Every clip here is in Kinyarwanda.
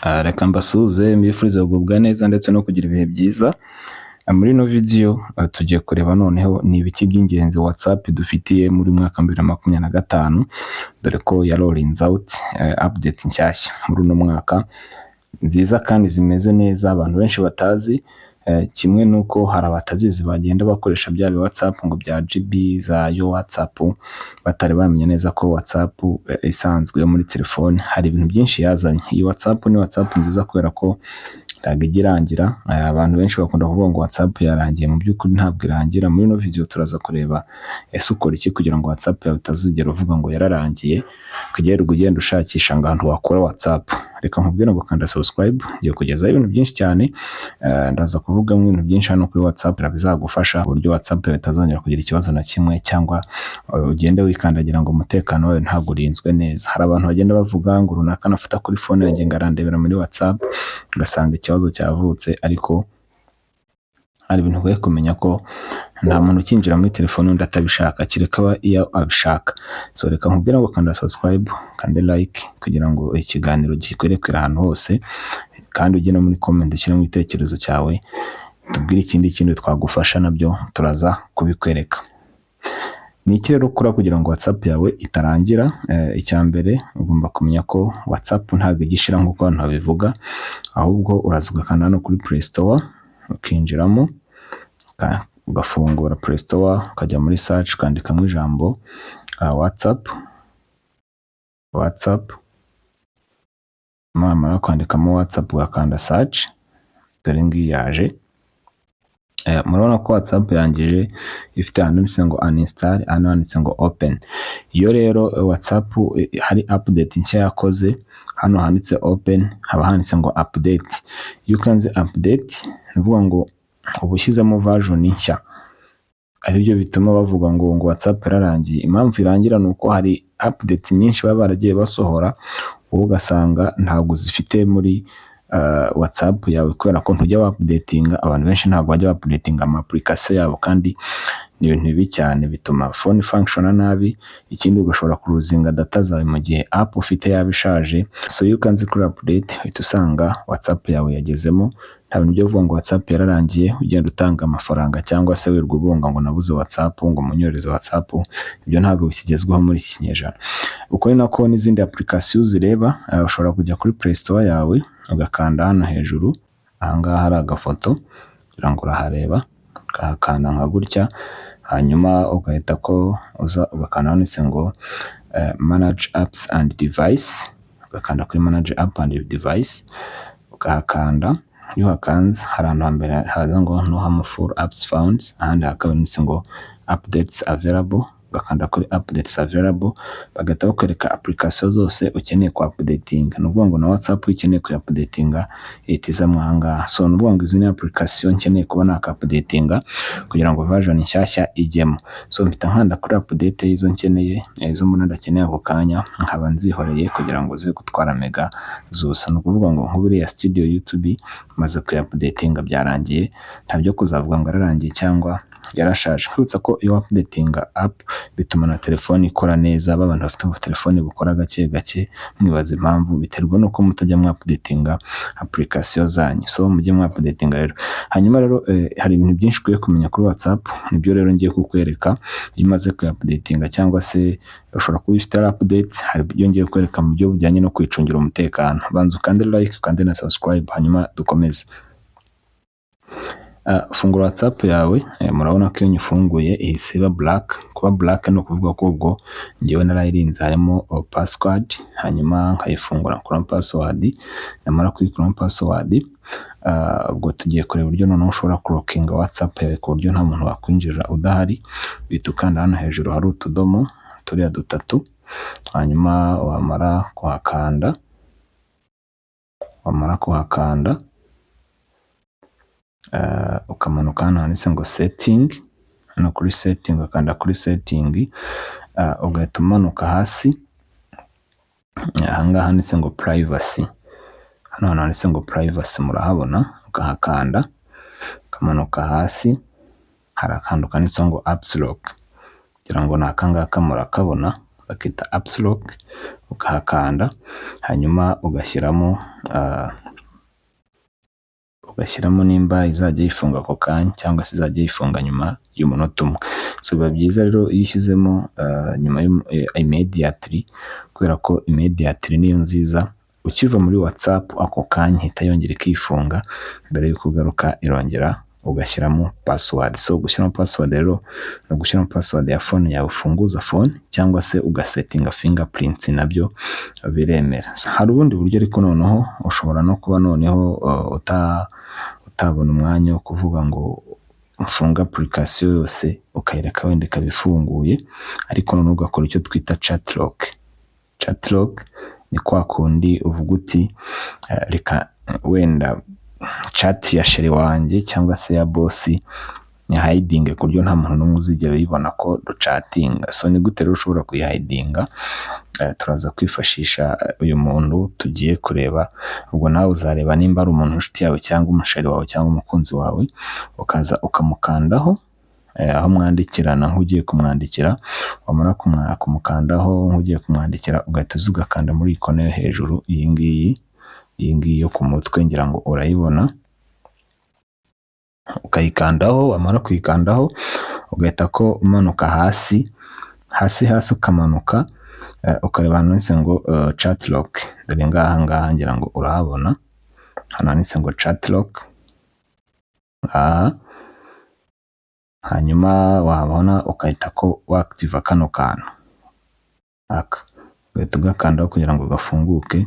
Reka mbasuhuze, mbifurize kugubwa neza ndetse no kugira ibihe byiza. Muri ino video tugiye kureba noneho ni ibiki by'ingenzi WhatsApp dufitiye muri mwaka 2025, dore ko ya rolling out updates nshyashya muri uno mwaka, nziza kandi zimeze neza, abantu benshi batazi. Kimwe nuko hari abatazizi bagenda bakoresha bya WhatsApp ngo bya GB za yo WhatsApp, batari bamenya neza ko WhatsApp isanzwe yo muri telefone hari ibintu byinshi yazanye. Iyi WhatsApp ni WhatsApp nziza kubera ko ntabwo ijya irangira. Abantu benshi bakunda kuvuga ngo WhatsApp yarangiye, mu by'ukuri ntabwo irangira. Muri ino video turaza kureba ese ukora iki kugira ngo WhatsApp yawe utazigera uvuga ngo yararangiye, ukajya ugenda ushakisha ngo ahantu wakura WhatsApp. Reka nkubwire ngo kanda subscribe, ngiye kugezaho ibintu byinshi cyane. Ndaza kuvugamo ibintu byinshi hano kuri WhatsApp bizagufasha uburyo WhatsApp yawe itazongera kugira ikibazo na kimwe, cyangwa ugende wikandagira ngo umutekano wawe ntabwo urinzwe neza. Hari abantu bagenda bavuga ngo runaka nafata kuri phone yanjye ngo arandebera muri WhatsApp, ugasanga ikibazo cyavutse. Ariko hari ibintu ukwiye kumenya, ko nta muntu ukinjira muri telefone undi atabishaka, kereka aba iyo abishaka. So reka nkubwire ngo kanda subscribe, kande like, kugira ngo ikiganiro gikwirakwire ahantu hose, kandi ujye no muri comment ushyiremo igitekerezo cyawe, tubwire ikindi kintu twagufasha, nabyo turaza kubikwereka. Ni iki rero ukora kugira ngo WhatsApp yawe itarangira? Icya mbere, ugomba kumenya ko WhatsApp ntabwo igishira nk'uko abantu babivuga, ahubwo uraza ugakanda hano kuri Play Store, ukinjiramo, ugafungura Play Store, ukajya muri search, ukandikamo ijambo WhatsApp. WhatsApp, wamara kwandikamo WhatsApp ugakanda search, dore ngiyi yaje. Murabona ko WhatsApp yangije ifite ahantu handitse ngo uninstall, hano handitse ngo open. Iyo rero WhatsApp hari update nshya yakoze, hano handitse open haba handitse ngo update. Iyo ukanze update, ni ukuvuga ngo uba ushyizemo version nshya, aribyo bituma bavuga ngo WhatsApp yararangiye. Impamvu irangira ni uko hari update nyinshi baba baragiye basohora, wowe ugasanga ntabwo uzifite muri WhatsApp yawe kubera ko ntujya wa-updatinga. Abantu benshi ntabwo bajya ba-updatinga ama application yabo, kandi ni ibintu bibi cyane, bituma phone functiona nabi. Ikindi, ugashobora kulosinga data zawe mu gihe app ufite yaba ishaje. So iyo ukanze kuri update, uhita usanga WhatsApp yawe yagezemo. Nta bintu byo kuvuga ngo WhatsApp yararangiye, ugenda utanga amafaranga, cyangwa se wirirwa ubunga ngo nabuze WhatsApp, ngo munyohereze WhatsApp. Ibyo ntabwo bikigezweho muri iki kinyejana. Uko ni nako n'izindi application zireba. Ushobora kujya kuri Play Store yawe, ugakanda hano hejuru ahangaha hari agafoto, kugira ngo urahareba, ukahakanda nka gutya, hanyuma ugahita ko uza ugakanda handitse ngo manage apps and device, ugakanda kuri manage app and device, ukahakanda. Iyo uhakanze, hari ahantu hambere haza ngo no harmful apps found, ahandi hakaba handitse ngo updates available, ugakanda kuri updates available, bagahita bakwereka application zose ukeneye ku updating. Ni ukuvuga ngo na WhatsApp iyo ukeneye ku updatinga ihita izamo aha ngaha. So ni ukuvuga ngo izi ni application nkeneye kuba naka updatinga kugira ngo version nshyashya ijyemo. So mpita nkanda kuri update y'izo nkeneye, izo mbona ndakeneye ako kanya nkaba nzihoreye kugira ngo ze gutwara mega zose. Ni ukuvuga ngo nk'uburiya Studio YouTube maze kuya-updatinga, byarangiye, nta byo kuzavuga ngo yararangiye cyangwa yarashaje. Nkwibutsa ko iyo updatinga app bituma na telefone ikora neza. Ba bantu bafite telefone bukora gake gake, mwibaza impamvu, biterwa n'uko mutajya mwa-updatinga application zanyu. So mujye mwa-updatinga rero. Hanyuma rero hari ibintu byinshi ukwiye kumenya kuri WhatsApp, nibyo rero ngiye kukwereka. Iyo umaze kuya-updatinga, cyangwa se ushobora kuba ufite update, hari ibyo ngiye kukwereka mu buryo bujyanye no kwicungira umutekano. Banza ukande like, ukande na subscribe, hanyuma dukomeze. Fungura WhatsApp yawe. Murabona ko iyo nyifunguye ihise iba black. Kuba black ni ukuvuga ko ubwo ngewe narayirinze, harimo password, hanyuma nkayifungura nkuramo password. Namara kuyikuramo password, ubwo tugiye kureba uburyo noneho ushobora kulockinga WhatsApp yawe ku buryo nta muntu wakwinjira udahari. Uhita ukanda hano hejuru hari utudomo turiya dutatu, hanyuma wamara kuhakanda, ukamanuka hano handitse ngo setting. Hano kuri setting, ugakanda kuri setting, ugahita umanuka hasi ahangaha handitse ngo privacy. Hano hantu handitse ngo privacy murahabona, ukahakanda, ukamanuka hasi, hari akantu kanditseho ngo apps lock, kugira ngo ni akangaka murakabona. bakita apps lock, ukahakanda, hanyuma ugashyiramo nimba izajya yifunga ako kanya cyangwa se izajya yifunga nyuma y'umunota umwe. So biba byiza rero iyo ushyizemo nyuma immediately, kubera ko immediately niyo nziza. Ukiva muri WhatsApp ako kanya ihita yongera ikifunga, mbere y'uko ugaruka irongera ugashyiramo password. So gushyiramo password rero ni ugushyiramo password ya phone yawe ufunguza phone, cyangwa se ugasettinga fingerprints, nabyo biremera. Hari ubundi buryo ariko noneho ushobora no kuba noneho utabona umwanya wo kuvuga ngo ufunge application yose, ukayireka wenda ikaba ifunguye, ariko noneho ugakora icyo twita chat lock. Chat lock ni kwa kundi uvuga uti reka wenda chat ya chéri wanjye cyangwa se ya boss nyihidinge, ku buryo nta muntu n'umwe uzigera uyibona ko duchatinga. So ni gute rero ushobora kuyihidinga? Turaza kwifashisha uyu muntu tugiye kureba. Ubwo nawe uzareba nimba ari umuntu w'inshuti yawe cyangwa umuchéri wawe cyangwa umukunzi wawe, ukaza ukamukandaho aho mwandikirana nk'ugiye kumwandikira. Wamara kumukandaho nk'ugiye kumwandikira, ugahita uza ugakanda muri icon yo hejuru, iyi ngiyi, iyi ngiyi yo ku mutwe, ngira ngo urayibona, ukayikandaho. Wamara kuyikandaho ugahita ko umanuka hasi hasi hasi, ukamanuka ukareba ahantu handitse ngo chat lock. Dore ngaha ngaha, ngira ngo urahabona hano handitse ngo chat lock aha. Hanyuma wahabona ugahita ko waactiva kano kantu aka, ugahita ugakandaho kugira ngo gafunguke,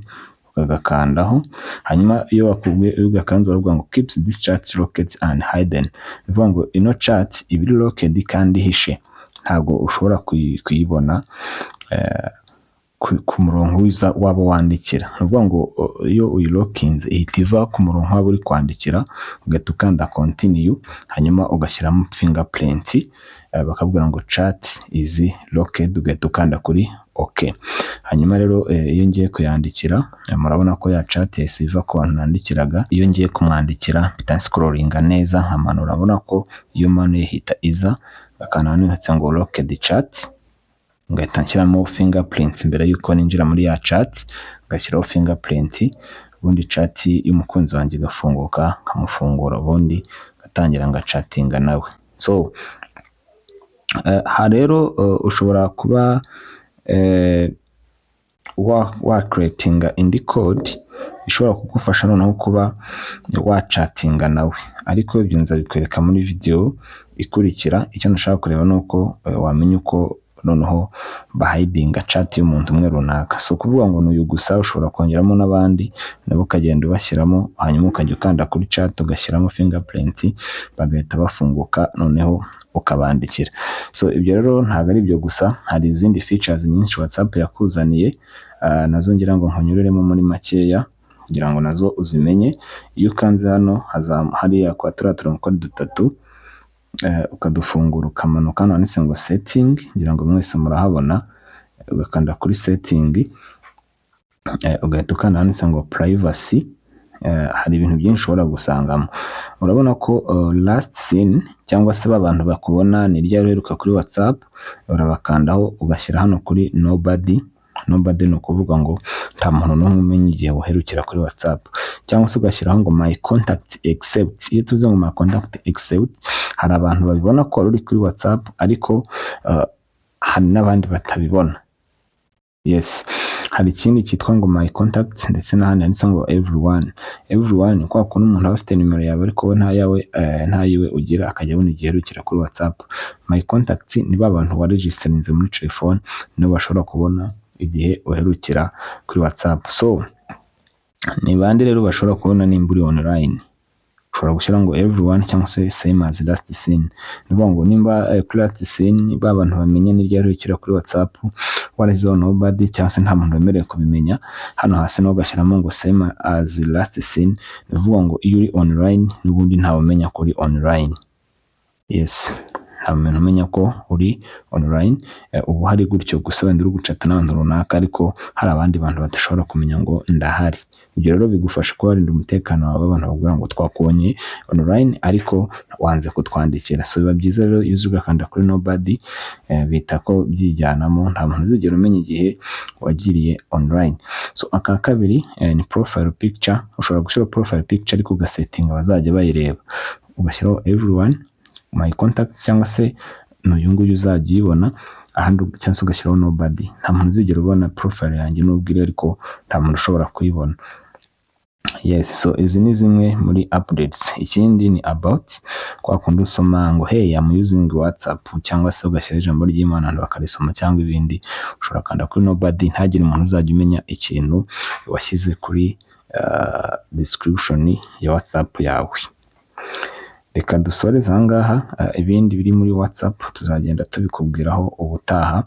ukagakandaho. Hanyuma iyo bakubwiye, iyo ugakanze baravuga ngo "Keeps this chat locked and hidden", bivuga ngo ino chat iba iri locked kandi ihishe, ntabwo ushobora kuyibona ku murongo wiza waba wandikira. Ni ukuvuga ngo iyo uyilockinze ihita iva ku murongo waba uri kwandikira, ugahita ukanda continue, hanyuma ugashyiramo fingerprint, bakabwira ngo "Chat is locked", ugahita ukanda kuri OK. Hanyuma rero iyo ngiye kuyandikira, murabona ko ya chat yahise iva ku bantu nandikiraga. Iyo ngiye kumwandikira mpita nscrollinga neza nkamanura. Urabona ko iyo manuye ihita iza, bakanda handitse ngo locked chat, ngahita nshyiramo fingerprint mbere y'uko ninjira muri ya chat, ngashyiraho fingerprint, ubundi chat y'umukunzi wanjye igafunguka, nkamufungura, ubundi ngatangira ngachatinga nawe. So aha rero ushobora kuba wa creatinga indi code ishobora kugufasha noneho kuba wachatinga nawe, ariko ibyo nzabikwereka muri video ikurikira. Icyo nashaka kureba ni uko wamenya uko noneho bahidinga chat y'umuntu umwe runaka. Si ukuvuga ngo ni uyu gusa, ushobora kongeramo n'abandi nabo ukagenda ubashyiramo, hanyuma ukajya ukanda kuri chat ugashyiramo fingerprint, bagahita bafunguka, noneho ukabandikira. So ibyo rero ntabwo ari ibyo gusa, hari izindi features nyinshi WhatsApp yakuzaniye, nazo ngira ngo nkunyureremo muri makeya kugira ngo nazo uzimenye. Iyo ukanze hano hariya kwa turiya turongo uko ari dutatu, ukadufungura, ukamanuka hano handitse ngo setting, ngira ngo mwese murahabona, ugakanda kuri setting, ugahita ukanda handitse ngo privacy, hari ibintu byinshi ushobora gusangamo. Urabona ko last seen, cyangwa se ba bantu bakubona ni ryari uheruka kuri WhatsApp, urabakandaho ugashyira hano kuri nobody. Nobody ni ukuvuga ngo nta muntu n'umwe umenya igihe uherukira kuri WhatsApp, cyangwa se ugashyiraho ngo my contact except. Iyo tuvuze ngo my contact except, hari abantu babibona ko wari uri kuri WhatsApp, ariko hari n'abandi batabibona. Yes, hari ikindi cyitwa ngo my contacts, ndetse n'ahandi handitse ngo everyone. Everyone ni kwa kuntu umuntu aba afite nimero yawe ariko we nta yawe, nta yiwe ugira, akajya abona igihe uherukira kuri WhatsApp. My contacts ni ba bantu waregisterinze muri telefone, nibo bashobora kubona igihe uherukira kuri WhatsApp. So ni bande rero bashobora kubona nimba uri online? Ushobora gushyira ngo everyone cyangwa se same as last seen. Ni ukuvuga ngo nimba kuri last seen ba bantu bamenya ni ryari uherukira kuri WhatsApp, warashyizeho nobody cyangwa se nta muntu wemerewe kubimenya, hano hasi naho ugashyiramo ngo same as last seen, ni ukuvuga ngo iyo uri online n'ubundi ntawe umenya ko uri online. Yes. Nta muntu umenya ko uri online. Uba uhari gutyo gusa, wenda uri guchata n'abantu runaka, ariko hari abandi bantu badashobora kumenya ngo ndahari. Ibyo rero bigufasha kuba warinda umutekano wawe. Abantu bakubwira ngo twakubonye online ariko wanze kutwandikira. So biba byiza rero iyo uza ugakanda kuri nobody, bita ko byijyanamo, nta muntu uzigera umenya igihe wagiriye online. So aka kabiri ni profile picture. Ushobora gushyira profile picture ariko ugasettinga abazajya bayireba, ugashyiraho everyone, my contact, cyangwa se n'uyu nguyu uzajya uyibona ahandi, cyangwa se ugashyiraho nobody. Nta muntu uzigera ubona profile yanjye nubwo iri, ariko nta muntu ushobora kuyibona. Yes, so izi ni zimwe muri updates. Ikindi ni about, kwa kundi usoma ngo "Hey, I'm using WhatsApp", cyangwa se ugashyiraho ijambo ry'Imana abantu bakarisoma cyangwa ibindi. Ushobora gukanda kuri nobody, ntagire umuntu uzajya umenya ikintu washyize kuri description ya WhatsApp yawe. Reka dusoreze aha ngaha. Ibindi biri muri WhatsApp tuzagenda tubikubwiraho ubutaha.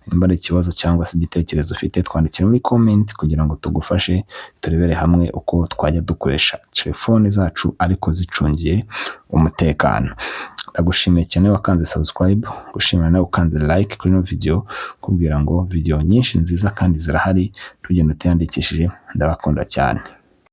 Nimba ari ikibazo cyangwa se igitekerezo ufite, twandikire muri comment kugira ngo tugufashe, turebere hamwe uko twajya dukoresha telefone zacu ariko zicungiye umutekano. Ndagushimiye cyane wakanze subscribe, gushimira nawe ukanze like kuri ino video, kubwira ngo video nyinshi nziza kandi zirahari, tugenda utiyandikishije. Ndabakunda cyane.